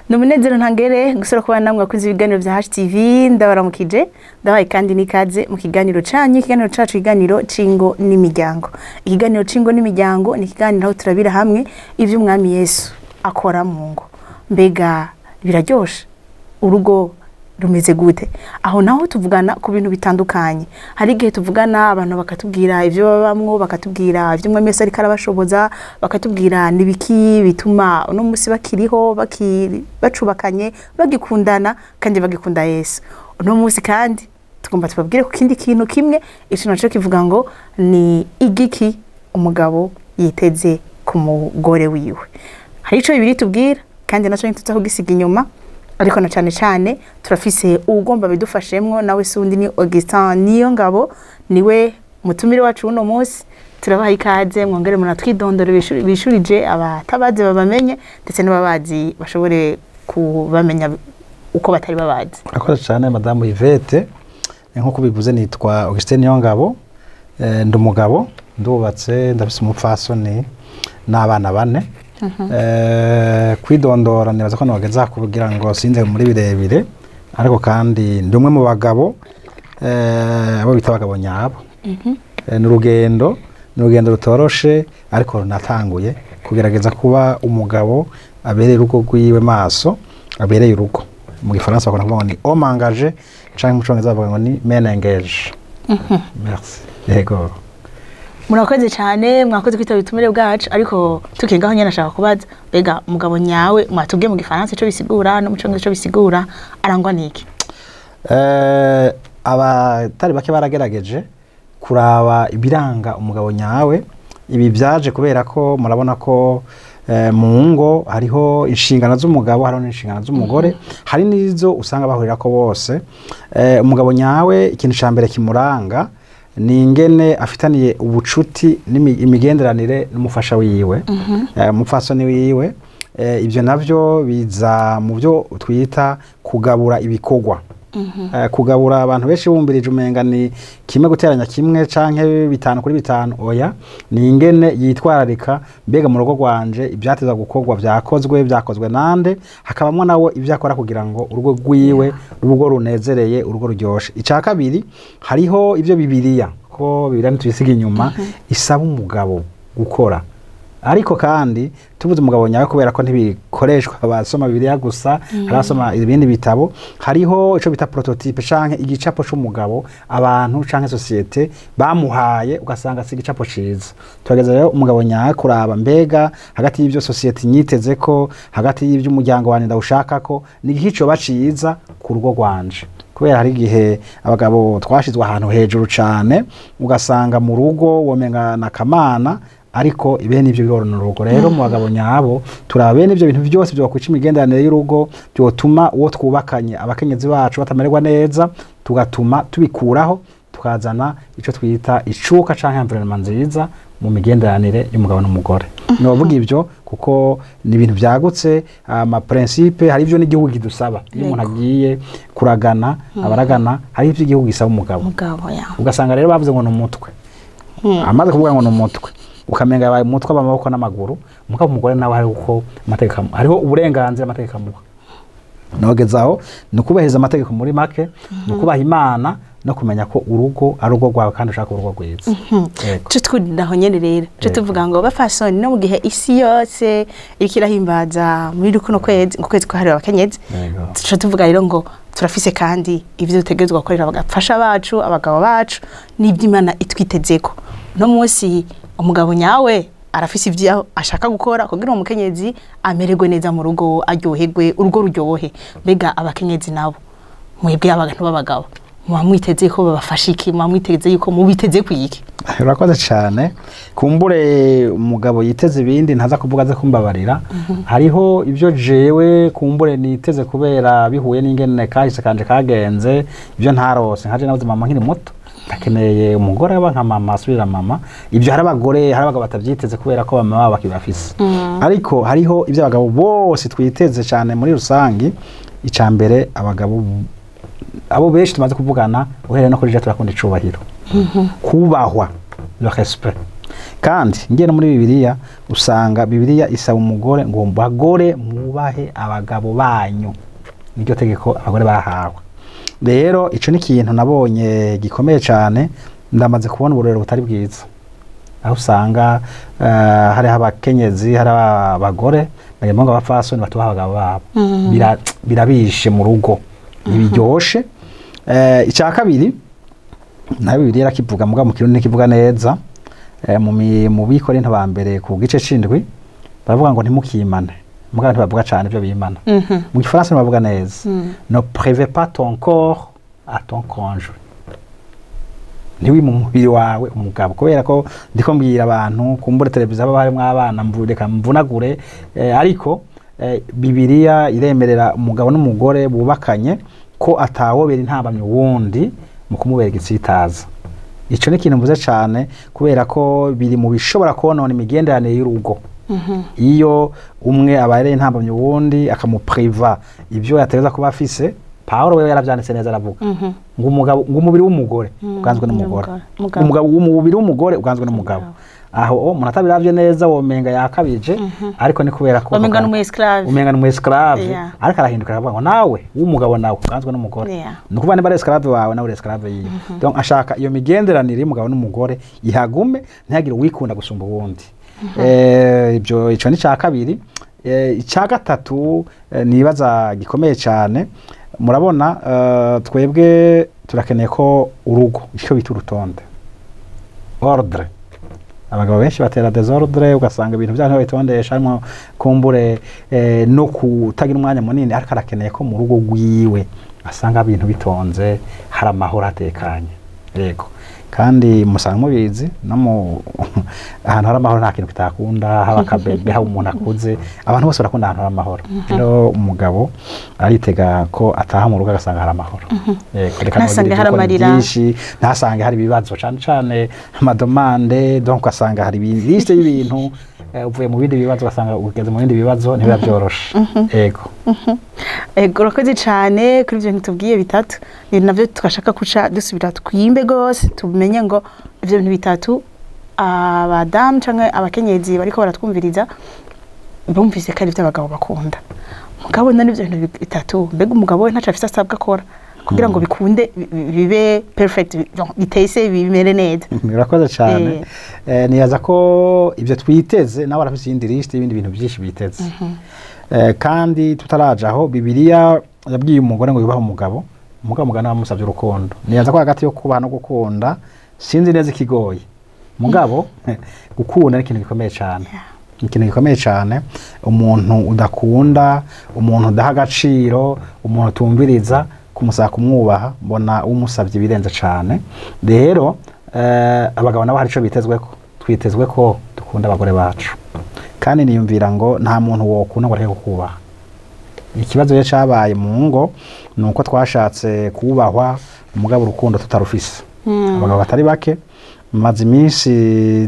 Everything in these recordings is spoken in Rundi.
Ni umunezero ntangere gusura kuba namwe bakunze ibiganiro bya HTV. Ndabaramukije, ndabaye kandi n'ikaze mu kiganiro canyu, ikiganiro cacu, ikiganiro c'ingo n'imiryango. Ikiganiro c'ingo n'imiryango ni ikiganiro aho turabira hamwe ivyo Umwami Yesu akora mu ngo. Mbega biraryoshe? Urugo rumeze gute? Aho naho tuvugana ku bintu bitandukanye. Hari igihe tuvugana, abantu bakatubwira ivyo babamwo, bakatubwira ivyo Umwami Yesu ariko arabashoboza, bakatubwira n'ibiki bituma uno munsi bakiriho, bacubakanye, bagikundana kandi bagikunda Yesu. Uno munsi kandi tugomba tubabwire ku kindi kintu kimwe. Ico naco kivuga ngo ni igiki umugabo yiteze ku mugore wiwe. Hari ico Bibiliya itubwira, kandi naco ntituza kugisiga inyuma. Ariko na cane cane turafise uwugomba bidufashemwo, nawe si undi, ni Augustin Niyongabo, niwe mutumire wacu uno munsi. Turabaha ikaze, mwongere munatwidondore, bishurije abatabazi babamenye, ndetse n'ababazi bashobore kubamenya uko batari babazi. Urakoze cyane, Madamu Yvette. Nk'uko bivuze, nitwa Augustin Niyongabo. Ndi umugabo, ndubatse, ndafise umupfasoni n'abana bane. Kwidondora nibaza ko nogeza kugira ngo sinze muri birebire, ariko kandi ndi umwe mu bagabo abo bita abagabo nyabo. Ni urugendo rutoroshe, ariko runatanguye kugerageza kuba umugabo abereye urugo rwiwe maso, abereye urugo. Mu Gifaransa bakunda kuvuga ngo ni homme engagé, canke mu Congereza bavuga ngo ni man engaged. Merci, yego. Murakoze cyane, mwakoze kwitaba ubutumire bwacu. Ariko tukiri ngaho nyene, nashaka kubaza, mbega umugabo nyawe, mwatubwiye mu Gifaransa ico bisigura, no mu Congereza ico bisigura, arangwa niki? Abatari bake baragerageje kuraba ibiranga umugabo nyawe. Ibi byaje kubera ko murabona ko mu ngo hariho inshingano z'umugabo, hariho n'inshingano z'umugore, hari n'izo usanga bahurirako bose. Umugabo nyawe, ikintu ca mbere kimuranga ni ingene afitaniye ubucuti n'imigenderanire n'umufasha wiwe, umupfasoni wiwe. Ibyo navyo biza mu byo twita kugabura ibikorwa. Kugabura, abantu benshi bumvirije umenga ni kimwe guteranya kimwe canke 5 kuri 5. Oya, ni ingene yitwararika: mbega mu rugo rwanje ivyateza gukorwa vyakozwe, vyakozwe nande? Hakabamwo nawe ivyo akora kugira ngo urugo rwiwe urugo runezereye, urugo ruryoshe. Ica kabiri, hariho ivyo Bibiliya, ko Bibiliya ntituyisiga inyuma, isaba umugabo gukora. Ariko kandi tubuze umugabo nyawe, kubera ko ntibikoreshwa abasoma Bibiliya gusa, hari abasoma ibindi bitabo, hariho ico bita prototype canke igicapo c'umugabo abantu canke société bamuhaye, ugasanga si igicapo ciza. Turageza rero umugabo nyawe kuraba mbega hagati y'ivyo société nyiteze ko, hagati y'ivyo umuryango wanje ndawushaka ko, ni igiki coba ciza ku rugo rwanje? Kubera hari igihe abagabo twashizwe ahantu hejuru cane, ugasanga mu rugo womenga na kamana, ariko ibene ivyo birorona urugo. Rero mu bagabo nyabo turaba bene ivyo bintu byose byokwica imigenderanire y'urugo, byotuma uwo twubakanye, abakenyezi bacu, batamererwa neza, tugatuma tubikuraho, tukazana ico twita icuka canke environnement nziza mu migenderanire y'umugabo n'umugore. Novuga ivyo kuko ni ibintu byagutse, ama principe, hari ivyo n'igihugu kidusaba. Iyo umuntu agiye kuragana, abaragana, hari ivyo igihugu gisaba umugabo. Mugabo ya. Ugasanga rero bavuze ngo ni umutwe. Amaze kuvuga ngo ni umutwe, ukamenga yabaye umutwe w'amaboko n'amaguru. Mugabo umugore nawe hari uko amategeko hariho uburenganzira amategeko amuha. Nogezaho ni ukubahiriza amategeko, muri make ni ukubaha Imana no kumenya ko urugo ari urugo rwawe kandi ushaka urugo rwiza. Yego. Cyo twuriraho nyene rero cyo tuvuga ngo bafasoni, no mu gihe isi yose iriko irahimbaza muri kuno kwezi, ngo kwezi kwahariwe abakenyezi, tuca tuvuga rero ngo turafise kandi ivyo dutegerezwa gukorera abafasha bacu, abagabo bacu, n'ivy'Imana itwitezeko. No munsi umugabo nyawe arafise ivyo ashaka gukora kugira umukenyezi amererwe neza mu rugo, aryoherwe, urugo ruryohe. Mbega abakenyezi nabo, mwebwe abantu b'abagabo, muba mwiteze ko babafasha iki? Muba mwiteze yuko mubiteze kwiki? Urakoze cyane. Kumbure umugabo yiteze ibindi ntaza kuvuga, aze kumbabarira. Hariho ibyo jewe kumbure niteze kubera bihuye n'ingene kahise kanje kagenze, ibyo ntarose nkaje nabuze mama nkiri muto, ndakeneye umugore aba nka mama, asubira mama. Ibyo hari abagore, hari abagabo batavyiteze kubera ko mama babo bakibafise. Ariko hariho ibyo abagabo bose twiteze cyane muri rusangi. Ica mbere, abagabo abo benshi tumaze kuvugana, uhereye no kuri je, turakunda icubahiro, kubahwa, le respect. Kandi ngiye no muri Bibiliya, usanga Bibiliya isaba umugore ngo bagore mwubahe abagabo banyu, niryo tegeko abagore bahawe. Rero ico ni ikintu nabonye gikomeye cyane. Ndamaze kubona uburorero butari bwiza, aho usanga hariho abakenyezi, hari abagore bagenda ngo abapfasoni batubaha abagabo babo. Birabishe mu rugo, ntibiryoshe. Icya kabiri nayo Bibiliya irakivuga, mugabo mu Kirundi ntikivuga neza. Mu Bikorinto ba mbere ku gice c'indwi baravuga ngo ntimukimane, mugabo ntibavuga cane ibyo bimana. Mu Gifaransa ntibavuga neza: "Ne prive pas ton corps à ton conjoint", ntiwime umubiri wawe umugabo. Kubera ko ndiko mbwira abantu kumbura televiziyo haba harimwo abana, reka mvunagure, ariko Bibiliya iremerera umugabo n'umugore bubakanye ko atawobera intambamyi uwundi mu kumubera igitsitaza. Ico ni ikintu mvuze cane, kubera ko biri mu bishobora konona imigenderanire y'urugo, iyo umwe abaye intambamyi uwundi, akamupriva ibyo yategeza kuba afise. Paulo wewe yaravyanditse neza, aravuga ngo umugabo, ngo umubiri w'umugore uganzwe n'umugore. N'umugabo. Umugabo, umubiri w'umugore uganzwe n'umugabo. Aho umuntu atabiravye neza womenga yakabije, ariko ni kubera ko Womenga n'umu esclave. Umenga n'umu esclave. Ariko arahindukira aravuga ngo nawe w'umugabo nawe uganzwe n'umugore. Ni ukuvuga niba ari esclave wawe, nawe uri esclave yiwe. Donc ashaka iyo migenderanire y'umugabo n'umugore ihagume, ntihagire uwikunda gusumba uwundi. Ibyo ico ni ca kabiri. Icya gatatu, nibaza gikomeye cyane, murabona, twebwe turakeneye ko urugo icyo bita urutonde, ordre. Abagabo benshi batera désordre, ugasanga ibintu byabo ntibabitondesha, harimo kumbure no kutagira umwanya munini, ariko arakeneye ko mu rugo rwiwe asanga ibintu bitonze, hari amahoro, hatekanye. Yego, kandi musanga mubizi no mu ahantu hari amahoro nta kintu kitakunda, haba akabebe, haba umuntu akuze, abantu bose barakunda ahantu hari amahoro. Rero umugabo aritega ko ataha mu rugo agasanga hari amahoro. Yego, reka Ntasange nogire hari ibyo ukora amarira. byinshi, ntasange hari ibibazo, cane cane ama demandes. Donc ugasanga hari liste y'ibintu, uvuye mu bindi bibazo ugasanga ugeze mu bindi bibazo, ntibiba byoroshe. Yego. Ego, urakoze cyane kuri ibyo bintu tubwiye bitatu. Ni nabyo twashaka kuca dusubira twimbe gose, tumenye ngo ibyo bintu bitatu abadamu canke abakenyezi bariko baratwumviriza bumvise ko ari ibyo abagabo bakunda. Mugabo none ibyo bintu bitatu, mbega umugabo we ntaco afise asabwa akora kugira ngo bikunde bibe perfect, donc bitese bimere neza? Murakoze cyane. Nibaza ko ibyo twiteze, nawe arafise iyindi liste y'ibindi bintu byinshi biteze. Kandi tutaraja aho, Bibiliya yabwiye umugore ngo yubahe umugabo, umugabo nawe amusabye urukundo. Nibaza ko hagati yo kubaha no gukunda sinzi neza ikigoye, mugabo gukunda ni ikintu gikomeye cyane. Ni ikintu gikomeye cyane. Umuntu udakunda, umuntu udaha agaciro, umuntu utumviriza, kumusaba kumwubaha mbona umusabye ibirenze cyane. Rero abagabo nabo hari ico bitezweko. Twitezwe ko dukunda abagore bacu, kandi niyumvira ngo nta muntu wokunda ngo areke kukubaha. Ikibazo rero cabaye mu ngo ni uko twashatse kubahwa, mugabo urukundo tutarufise. Abagabo batari bake, maze iminsi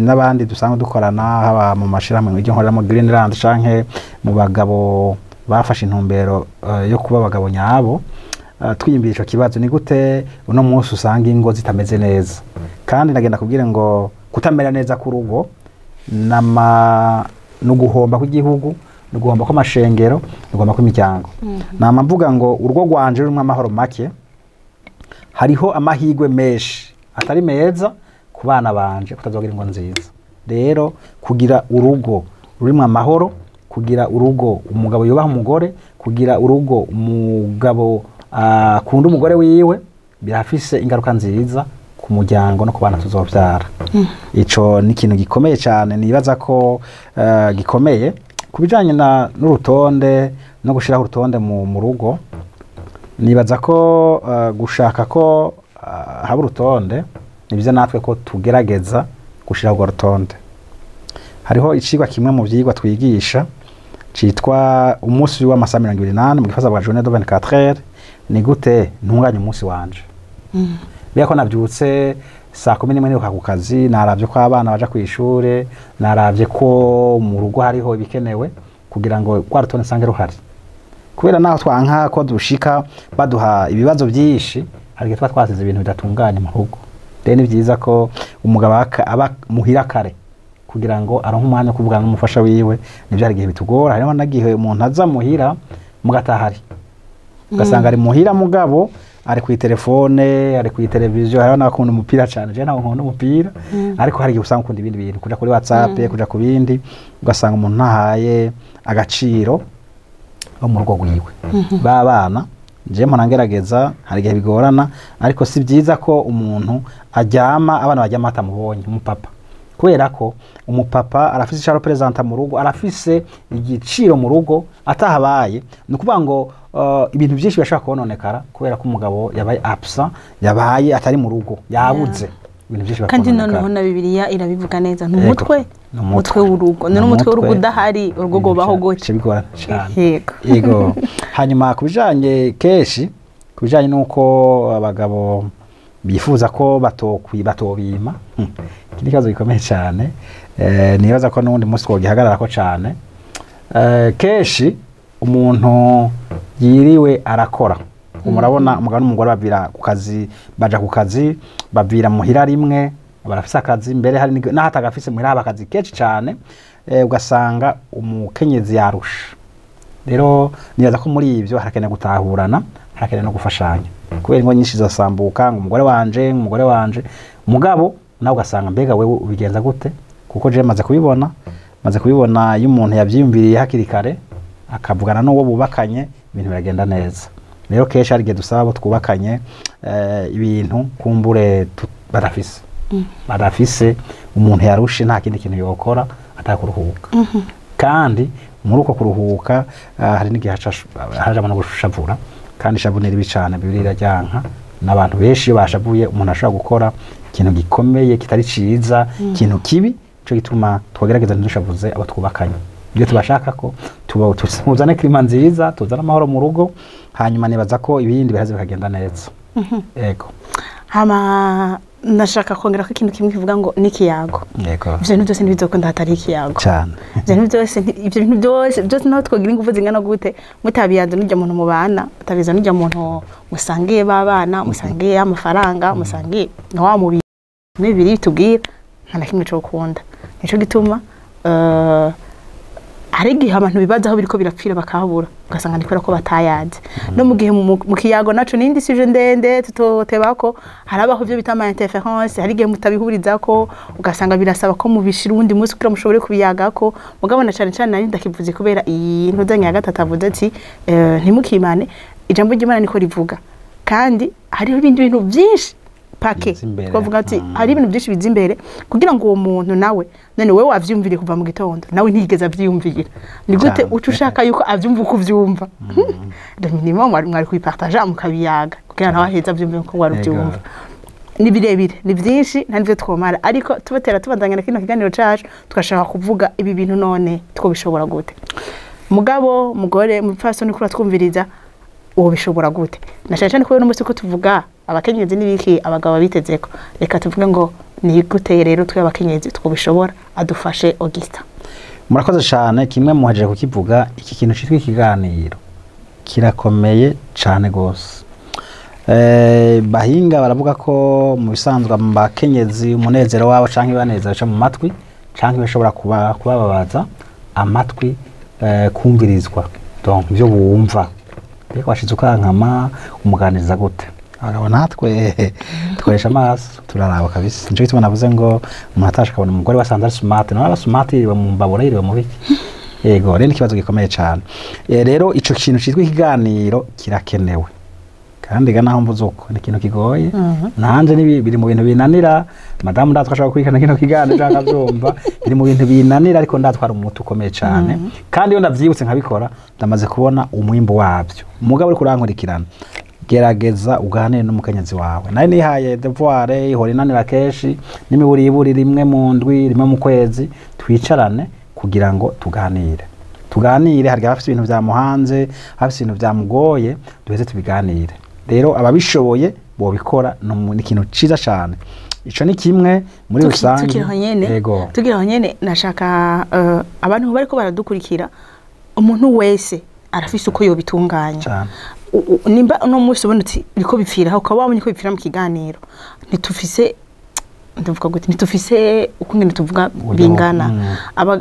n'abandi dusanzwe dukorana, haba mu mashirahamwe iryo nkoreramo Greenland, canke mu bagabo bafashe intumbero yo kuba abagabo nyabo, twiyumvira ico kibazo: ni gute uno munsi usanga ingo zitameze neza? Kandi nagenda kubwira ngo kutamera neza k'urugo nama no guhomba kw'igihugu, no guhomba kw'amashengero, no guhomba kw'imiryango. Nama mvuga ngo urugo rwanje rurimo amahoro make, hariho amahirwe menshi atari meza ku bana banje kutazogira ingo nziza. Rero kugira urugo rurimo amahoro, kugira urugo umugabo yubaha umugore, kugira urugo umugabo akunda umugore wiwe, birafise ingaruka nziza ku muryango no ku bana tuzobyara. Ico ni ikintu gikomeye cyane, nibaza ko gikomeye ku bijanye n'urutonde no gushiraho urutonde mu rugo. Nibaza ko gushaka ko haba urutonde ni byiza, natwe ko tugerageza gushiraho urwo rutonde. Hariho icigwa kimwe mu vyigwa twigisha citwa umunsi w'amasaha 24, mu gifaransa bwa journée de 24 heures. Ni gute ntunganya umunsi wanje? Biya ko nabyutse saa 11 niruka ku kazi, naravye ko abana baja kw'ishure, naravye ko mu rugo hariho ibikenewe, kugira ngo rwa rutonde nsange ruhari. Kubera naho twanka ko dushika baduha ibibazo byinshi, hari igihe tuba twasize ibintu bidatunganye mu rugo. Rero ni byiza ko umugabo aba muhira kare. kugira ngo aronke umwanya wo kuvugana n'umufasha wiwe. Nivyo hari igihe bitugora, hariho nagihe umuntu aza muhira mugatahari, ugasanga ari muhira mugabo ari ku telefone, ari ku televiziyo. Hariho n'abakunda umupira cyane, je ntabwo nkunda umupira, ariko hari igihe usanga ukunda ibindi bintu, kuja kuri WhatsApp, kuja ku bindi, ugasanga umuntu ntahaye agaciro bo mu rugo rwiwe b'abana. Je mpora ngerageza, hari igihe bigorana, ariko si byiza ko umuntu aryama, abana baryama batamubonye umupapa, kubera ko umupapa arafise icyo arepresenta mu rugo, arafise igiciro mu rugo. Atahabaye ni ukuvuga ngo ibintu byinshi birashobora kononekara, kubera ko umugabo yabaye absent, yabaye atari mu rugo, yabuze, ibintu byinshi Kandi birakononekara. noneho na Bibiliya irabivuga neza, ni Yego. umutwe, Ni umutwe w'urugo. None umutwe w'urugo udahari, urugo rwobaho gute? Bica bigorana cyane. Yego. Yego. Hanyuma ku bijanye, kenshi ku bijanye n'uko abagabo bifuza ko batobima, iki ni ikibazo gikomeye cyane. Nibaza ko n'uwundi munsi twogihagararako cyane. Kenshi umuntu yiriwe arakora, murabona umugabo n'umugore bavira ku kazi, baja ku kazi, bavira muhira rimwe, barafise akazi mbere, hari n'aho atagafise muhira haba akazi kenshi cyane, ugasanga umukenyezi yarusha. Rero nibaza ko muri ibyo harakenewe gutahurana, harakenewe no gufashanya, kubera ingo nyinshi zirasambuka ngo umugore wanje, umugore wanje, mugabo nawe ugasanga mbega wewe ubigenza gute? Kuko je maze kubibona, iyo umuntu yavyiyumviriye hakiri kare akavugana n'uwo bubakanye, ibintu biragenda neza. Rero kenshi hari igihe dusaba abo twubakanye ibintu kumbure badafise. Umuntu yarushe nta kindi kintu yokora atakuruhuka, kandi muri uko kuruhuka hari n'igihe hajamo no gushavura, kandi ishavu ni ribi cane, Bibiliya iraryanka. N'abantu benshi iyo bashavuye, umuntu ashobora gukora ikintu gikomeye kitari ciza, ikintu kibi. Nico gituma twogerageza ntidushavuze abo twubakanye. Ibyo tubashaka ko tuba tuzane climat nziza, tuzane amahoro mu rugo, hanyuma nibaza ko ibindi biraza bikagenda neza. Yego. Hama ndashaka kongera ko ikintu kimwe kivuga ngo n'ikiyago. Ivyo bintu byose ntibizokunda hatari ikiyago. Cyane. Ivyo bintu byose ivyo bintu byose byose, naho twogira ingufu zingana gute, mutabiyanze n'urya muntu mubana, mutabiza n'urya muntu musangiye b'abana, musangiye amafaranga, musangiye na wa mubiri n'ibiri tubwira, nta na kimwe cokunda. Nico gituma hari igihe abantu bibaza aho biriko birapfira bakahabura, ugasanga ni kubera ko batayazi. No mu gihe mu kiyago naco n'indi sujet ndende tutotebako, harabaho ivyo bita ama interférence, hari igihe mutabihurizako, ugasanga birasaba ko mubishira uwundi munsi kugira mushobore kubiyagako. Mugabo na cane cane nari ndakivuze kubera iyi ntuzanya ya gatatu avuze ati ntimukimane. Ijambo ry'Imana niko rivuga, kandi hariho ibindi bintu byinshi pake Biza imbere. Twavuga ati hari ibintu byinshi biza imbere kugira ngo uwo muntu nawe, none wewe wavyumviriye kuva mu gitondo, nawe ntiyigeze avyiyumvira, ni gute uca ushaka yuko avyumva uko uvyumva? Le minimum mwari kubipartager, mukabiyaga kugira nawe aheze avyumve uko wari uvyumva. Ni birebire, ni byinshi, nta nivyo twomara, ariko tubatera tubandanya na kino kiganiro cacu, tugashaka kuvuga ibi bintu none twobishobora gute? Mugabo, mugore, mupfasoni kuri twumviriza, uwo bishobora gute? Na cyane cyane kubera umunsi ko tuvuga abakenyezi n'ibiki abagabo bitezeko, reka tuvuge ngo ni gute rero twe abakenyezi twobishobora? Adufashe Augustin. Murakoze cyane. Kimwe muhejeje kukivuga, iki kintu cyitwa ikiganiro kirakomeye cyane rwose. Bahinga baravuga ko mu bisanzwe abakenyezi umunezero wabo canke ibanezero ca mu matwi, canke bishobora kuba kubababaza amatwi, kumvirizwa, donc ivyo bumva. Mbega washize ukankama, umuganiriza gute? Abagabo natwe dukoresha amaso, turaraba kabisa. Nico gituma navuze ngo umuntu atashe akabona umugore wasanze ari smart, nawe aba smart, yiriwe mu mbabura, yiriwe mu biki. Yego, rero ni ikibazo gikomeye cyane. Rero ico kintu citwa ikiganiro kirakenewe, kandi ga naho mvuze uko ni ikintu kigoye, nanje ni biri mu bintu binanira. Madamu ndatwa ashobora gukurikirana kino kiganiro canke avyumva, biri mu bintu binanira, ariko ndatwara umuti ukomeye cyane, kandi iyo ndavyibutse nkabikora, ndamaze kubona umwimbu wabyo. Umugabo uriko urankurikirana, gerageza uganire n'umukenyezi wawe. Nawe nihaye devoir, ihora inanira kenshi, n'imiburiburi rimwe mu ndwi, rimwe mu kwezi, twicarane kugira ngo tuganire. Tuganire, hari abafite ibintu byamuhanze, abafite ibintu byamugoye, duheze tubiganire. Rero ababishoboye bobikora, ni ikintu ciza cyane. Ico ni kimwe muri rusange. Tukiri nyene, Yego. tukiri aho nyene, nashaka abantu bariko baradukurikira, umuntu wese arafise uko yobitunganya. Cyane. Nimba uno munsi ubona uti biriko bipfira, ukaba wabonye ko bipfira mu kiganiro, ntitufise Ndavuga gute, ntitufise ukungene tuvuga Uburyo bingana.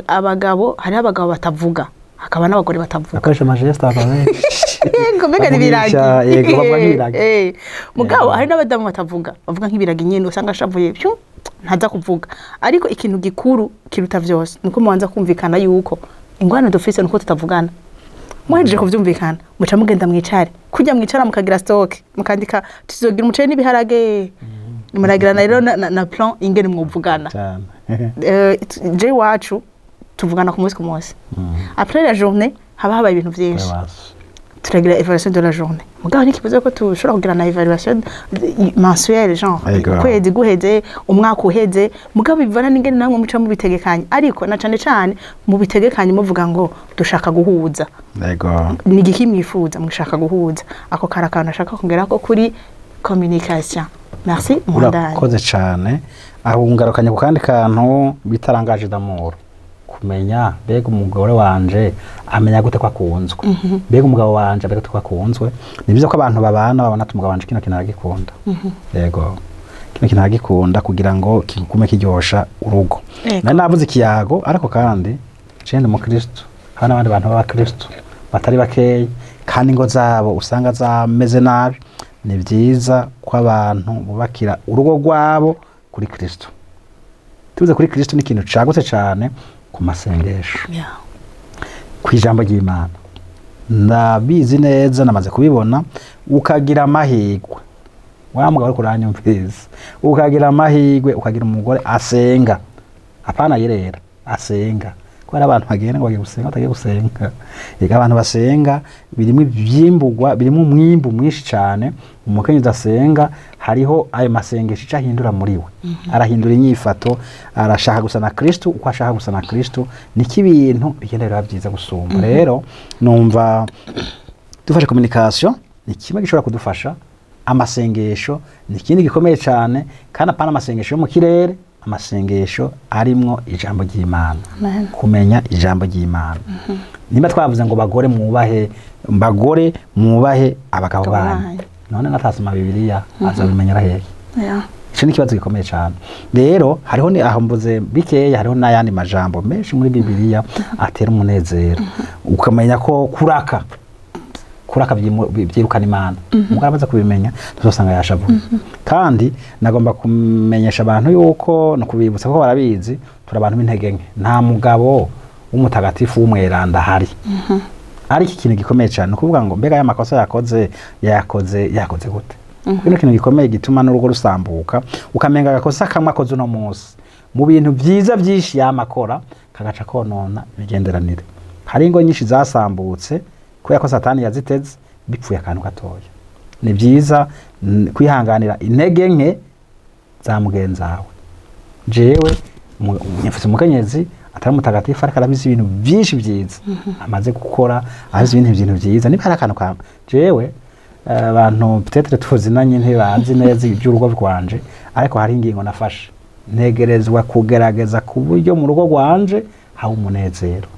Abagabo, hariho abagabo batavuga, hakaba n'abagore batavuga. Akoresha amagestes abantu benshi. Yego, mbega ni ibiragi. Bavugisha, yego, bavuga nk'ibiragi. Mugabo hari n'abadamu batavuga, bavuga nk'ibiragi nyene, usanga ashavuye pyu, ntaza kuvuga. Ariko ikintu gikuru kiruta vyose nuko mubanza kumvikana yuko ingorane dufise nuko tutavugana. Muhejeje kuvyumvikana, muca mugenda mwicare kurya, mwicara mukagira stock, mukandika tuzogira umuceri n'ibiharage, muragirana rero na plan ingene mwuvugana. Cyane. Je iwacu tuvugana ku munsi ku munsi. Après la journée haba habaye ibintu vyinshi, turagira évaluation de la journée. Mugabo ntikibuze ko tushobora kugira na évaluation mensuelle, genre ukwezi guheze, umwaka uheze. Mugabo bivana n'ingene namwe muca mubitegekanye, ariko na cane cane mubitegekanye muvuga ngo dushaka guhuza. Ni igiki mwifuza, mushaka guhuza. Ako kari akantu ashaka kongera ko kuri communication. Merci, mwandani. Urakoze cyane. Aho ngarukanye ku kandi kantu bita langage d'amour, kumenya mbega umugore wanje amenya gute ko akunzwe, mbega umugabo wanje amenya gute ko akunzwe. Ni byiza ko abantu babana babona ati umugabo wanje kino kintu aragikunda, yego, kino kintu aragikunda, kugira ngo kigume kiryosha urugo. Nari navuze ikiyago, ariko kandi je ndi umukristo, hari n'abandi bantu b'abakristo batari bakeyi kandi ingo zabo usanga zameze nabi. Ni byiza ko abantu bubakira urugo rwabo kuri Kristo. Tuvuze kuri Kristo ni ikintu cagutse cyane, ku masengesho, ku ijambo ry'Imana. Ndabizi neza, namaze kubibona. Ukagira amahirwe, wa mugabo ariko uranyumviriza, ukagira amahirwe ukagira umugore asenga, apana yirera, asenga, kubera abantu bagenda ngo bagiye gusenga batagiye gusenga. Ega abantu basenga birimo ibyimbugwa, birimo umwimbu mwinshi cyane. Umukenyezi asenga, hariho ayo masengesho icyo ahindura muri we, arahindura inyifato, arashaka gusa na Kristo. Uko ashaka gusa na Kristo niko ibintu bigenda biba byiza gusumba. Rero numva dufashe communication ni kimwe gishobora kudufasha, amasengesho ni ikindi gikomeye cyane, kandi apana amasengesho yo mu kirere, amasengesho arimwo ijambo ry'Imana. Amen. Kumenya ijambo ry'Imana. Nimba twavuze ngo bagore mwubahe, bagore mwubahe abagabo abagabo banyu, banyu. None natasoma Bibiliya azabimenyera hehe? Ico ni ikibazo gikomeye cyane. Rero hariho ni aho mvuze bikeya, hariho n'ayandi majambo menshi muri Bibiliya atera umunezero. Ukamenya ko kuraka byirukana Imana. Umugore amaze kubimenya tuzosanga yashavuye. Kandi nagomba kumenyesha abantu yuko no kubibutsa ko barabizi, turi abantu b'intege nke, nta mugabo w'umutagatifu w'umweranda ahari. Ariko ikintu gikomeye cyane ni ukuvuga ngo mbega aya makosa yakoze, yakoze gute? Kino kintu gikomeye gituma n'urugo rusambuka, ukamenga agakosa kamwe akoze uno munsi mu bintu byiza byinshi yamakora kagaca konona imigenderanire. Hari ingo nyinshi zasambutse kubera ko Satani yaziteze bipfuye akantu gatoya. Ni byiza kwihanganira intege nke za mugenzi wawe. Jewe mfise umukenyezi atari mutagatifu, ariko arabizi ibintu byinshi byiza amaze gukora, azi ibintu byiza. Niba hari akantu ka jewe abantu peut-être tuzinanye ntibazi neza iby'urugo rwanje, ariko hari ingingo nafashe: ntegerezwa kugerageza ku buryo mu rugo rwanje haba umunezero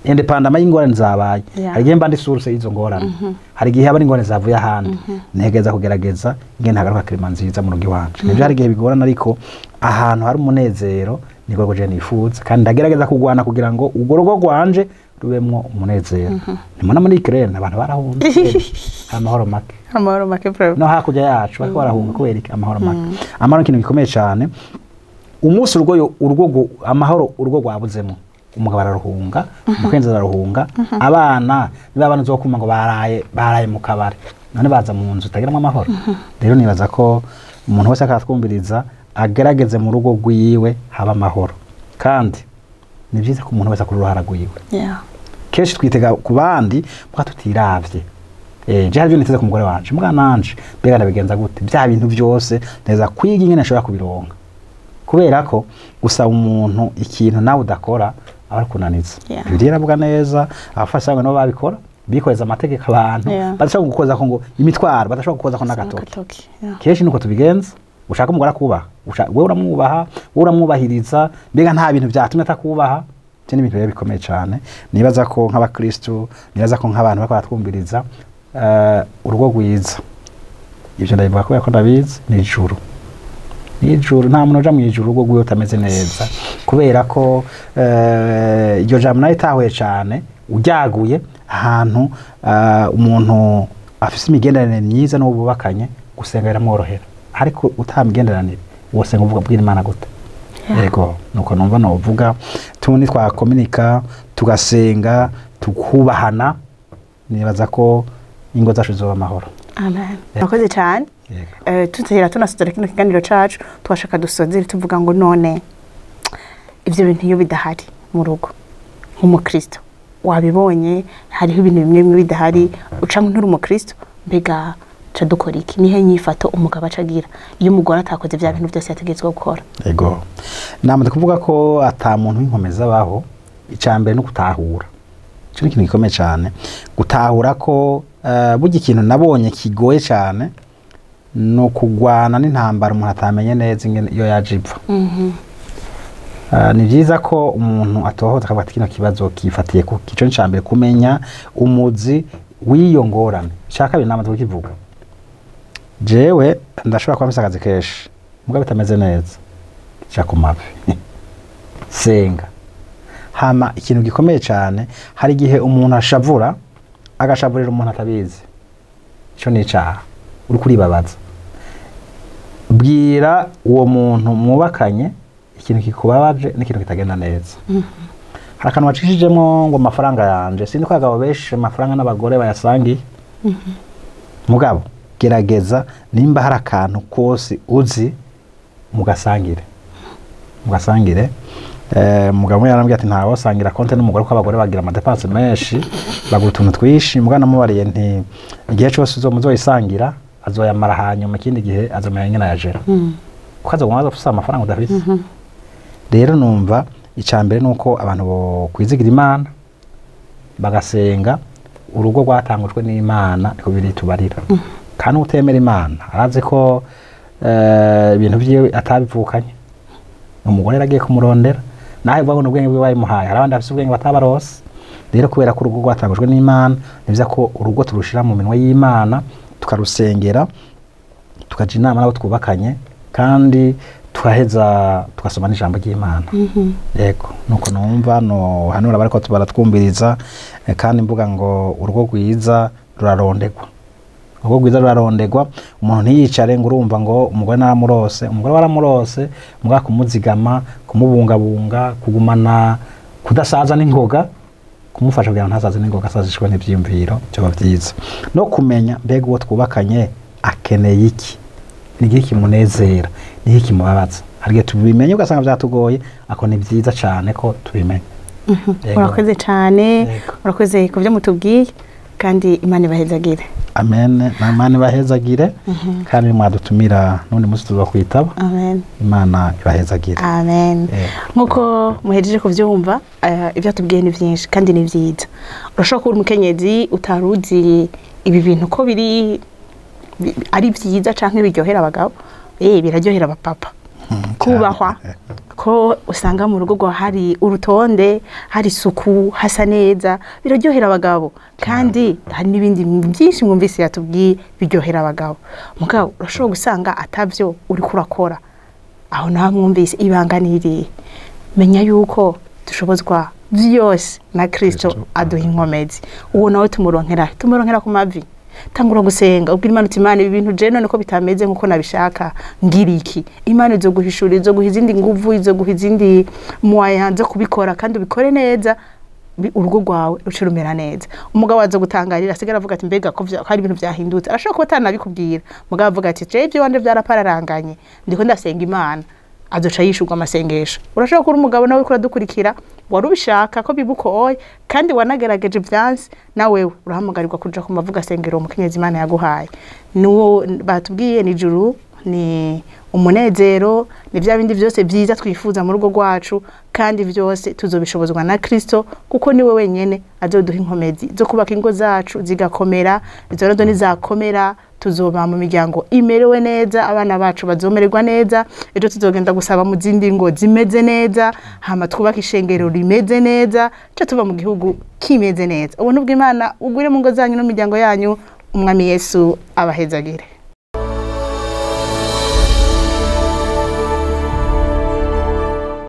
indépendamment y'ingorane zabaye. Hari igihe mba ndi source y'izo ngorane, hari igihe haba ari ingorane zavuye ahandi. Ntegereza kugerageza ingene hagaruka climat nziza mu rugo iwanje. Nibyo, hari igihe bigorana, ariko ahantu hari umunezero niko je nifuza, kandi ndagerageza kugwana kugira ngo urwo rugo rwanje rubemwo umunezero. Nimubona muri Ukraine abantu barahunze, amahoro make. Amahoro make pro. No hakurya yacu bariko barahunga kubera iki? Amahoro make. Amahoro ni ikintu gikomeye cyane. Umunsi urugo amahoro urugo rwabuzemo, umugabo araruhunga, umukenzi araruhunga, abana niba abana uzokuma ngo baraye mu kabare, none baza mu nzu itagiramwo amahoro. Rero nibaza ko umuntu wese akatwumviriza agerageze mu rugo rwiwe haba amahoro, kandi ni byiza ko umuntu wese akora uruhara rwiwe. Kenshi twitega ku bandi muga tutiravye. Je hari ibyo niteze ku mugore wanje, muga nanje mbega ndabigenza gute? Bya bintu byose neza kwiga ingene nshobora kubironka, kubera ko gusaba umuntu ikintu nawe udakora aba ari kunaniza. Bibiliya iravuga neza, abafarisayo nabo babikora, bikoreza amategeko abantu badashobora gukoza ko ngo imitwaro, badashobora gukoza ko n'agatoki. Agatoki. Kenshi nuko tubigenza. Ushaka umugore akubaha, wewe uramwubaha, wewe uramwubahiriza, mbega nta bintu byatumye atakubaha? Ivyo ni ibintu rero bikomeye cyane. Nibaza ko nk'abakristu, nibaza ko nk'abantu bariko baratwumviriza, urugo rwiza, ivyo ndabivuga kubera ko ndabizi, ni ijuru. Nijuru nta muntu uja mu ijuru urugo rwiwe utameze neza, kubera ko iryo jambo nayo itahuye cyane ujyaguye ahantu umuntu afise imigenderanire myiza n'uwo bubakanye, gusenga biramworohera, ariko utamigenderanire wosenga uvuga bwira Imana gute? Yego, nuko numva novuga tundi twakominika tugasenga tukubahana, nibaza ko ingo zacu zizoba amahoro. Amen. Murakoze cyane. Yego. Tutera tunasozera kino kiganiro cacu, twashaka dusozere tuvuga ngo none ivyo bintu iyo bidahari mu rugo nk'umukristo wabibonye, hariho ibintu bimwe bimwe bidahari, uca nturi umukristo, mbega ca dukora iki? Nihe nyifato umugabo acagira iyo umugore atakoze vya bintu byose yategetswe gukora? Yego, namaze kuvuga ko ata muntu w'inkomezi abaho. Icya mbere no gutahura, ico ni ikintu gikomeye cyane, gutahura ko burya ikintu nabonye kigoye cyane ni ukugwana n'intambara umuntu atamenye neza ingene iyo yaje ipfa. Ni byiza ko umuntu atohoza akavuga ati kino kibazo kifatiye ku ico ni mbere, kumenya umuzi w'iyo ngorane. Icya kabiri namaze kukivuga, jewe ndashobora kuba mfise akazi kenshi mugabo bitameze neza, ja ku mavi senga. Hama ikintu gikomeye cyane, hari igihe umuntu ashavura agashavurira umuntu atabizi, ico ni icaha, uri kuribabaza. Bwira uwo muntu mwubakanye ikintu kikubabaje n'ikintu kitagenda neza. Hari akantu wacishijemo ngo amafaranga yanje, sindi ko abagabo benshi amafaranga n'abagore bayasangiye, mugabo gerageza nimba hari akantu kose uzi mugasangire. Mugabo umwe yarambwiye ati ntawe wasangira konte n'umugore kuko abagore bagira ama dépenses menshi, bagura utuntu twinshi. Mugabo namubariye nti igihe cyose muzoyisangira azoyamara, hanyuma ikindi gihe azomenya ingene ayajera, kuko azoguma afise amafaranga udafise. Rero numva icya mbere nuko abantu bo kwizigira Imana bagasenga, urugo rwatangujwe n'Imana niko biri tubarira. Kandi utemera Imana arazi ko ibintu vyiwe atabivukanye, umugore yaragiye kumurondera, nawe uvuga ngo ubwenge bwiwe bayimuhaye, hari abandi bafise ubwenge batabarose. Rero kubera ko urugo rwatangujwe n'Imana, ni byiza ko urugo turushira mu minwe y'Imana, tukarusengera, tukaja inama n'abo twubakanye, kandi tukaheza tugasoma n'ijambo ry'Imana. Yego, nuko numva no hanura bariko baratwumviriza, kandi mvuga ngo urugo rwiza rurarondegwa. Urugo rwiza rurarondegwa, umuntu ntiyicare ngo urumva ngo umugore naramurose, umugore waramurose, mugabo kumuzigama, kumubungabunga, kugumana kudasaza n'ingoga, kumufasha kugira ngo ntasaze n'ingoga, asazishwe n'ivyiyumviro, byoba vyiza. No kumenya mbega uwo twubakanye akeneye iki, ni iki kimunezera, ni iki kimubabaza. Hari igihe tubimenye ugasanga vyatugoye, ako ni vyiza cane ko tubimenya. Yego. Murakoze cyane. Yego. Murakoze ku byo mutubwiye, kandi Imana ibahezagire. Amen, namani bahezagire, kandi mwadutumira n'undi munsi tuzokwitaba. Amen. Imana ibahezagire. Amen. Yego. Nk'uko muhejeje kubyumva, ibyo tubwiye ni byinshi kandi ni byiza. Urashobora kuba uri umukenyezi utaruzi ibi bintu ko biri ari byiza canke biryohera abagabo, biraryohera abapapa kubahwa, ko usanga mu rugo rwawe hari urutonde, hari isuku, hasa neza, biraryohera abagabo. Kandi hari n'ibindi byinshi mwumvise yatubwiye biryohera abagabo. Mugabo urashobora gusanga atavyo uriko urakora. Aho naho mwumvise ibanga niriye, menya yuko dushobozwa byose na Kristo Kristo. aduha inkomezi. Uwo nawe tumuronkera ku mavi. Tangura gusenga, ubwira Imana uti: "Imana, ibi bintu je none ko bitameze nkuko nabishaka, ngira iki?" Imana izoguhishura, izoguha izindi nguvu, izoguha izindi moyens zo kubikora, kandi ubikore neza, urugo rwawe ruce rumera neza. Umugabo aza gutangarira, asigara avuga ati: "Mbega ko hari ibintu vyahindutse?" Arashobora kuba atanabikubwira, mugabo avuga ati: "Je ibyo wanje vyarapararanganye, ndiko ndasenga Imana." Azoca yishurwa amasengesho. Urashobora kuba uri umugabo nawe uriko uradukurikira, wari ubishaka ko biba uko oya, kandi wanagerageje vyanse, nawewe urahamagarirwa kuja ku mavuga asengera uwo mukenyezi Imana yaguhaye. Nuwo batubwiye ni ijuru, ni umunezero, ni vya bindi vyose vyiza twifuza mu rugo rwacu, kandi vyose tuzobishobozwa na Kristo, kuko niwe wenyene azoduha inkomezi zo kubaka ingo zacu zigakomera. Izo nazo nizakomera, tuzoba mu miryango imerewe neza, abana bacu bazomererwa neza, ejo tuzogenda gusaba mu zindi ngo zimeze neza, hama twubake ishengero rimeze neza, ce tuba mu gihugu kimeze neza. Ubuntu bw'Imana ugwire mu ngo zanyu no mu miryango yanyu. Umwami Yesu abahezagire.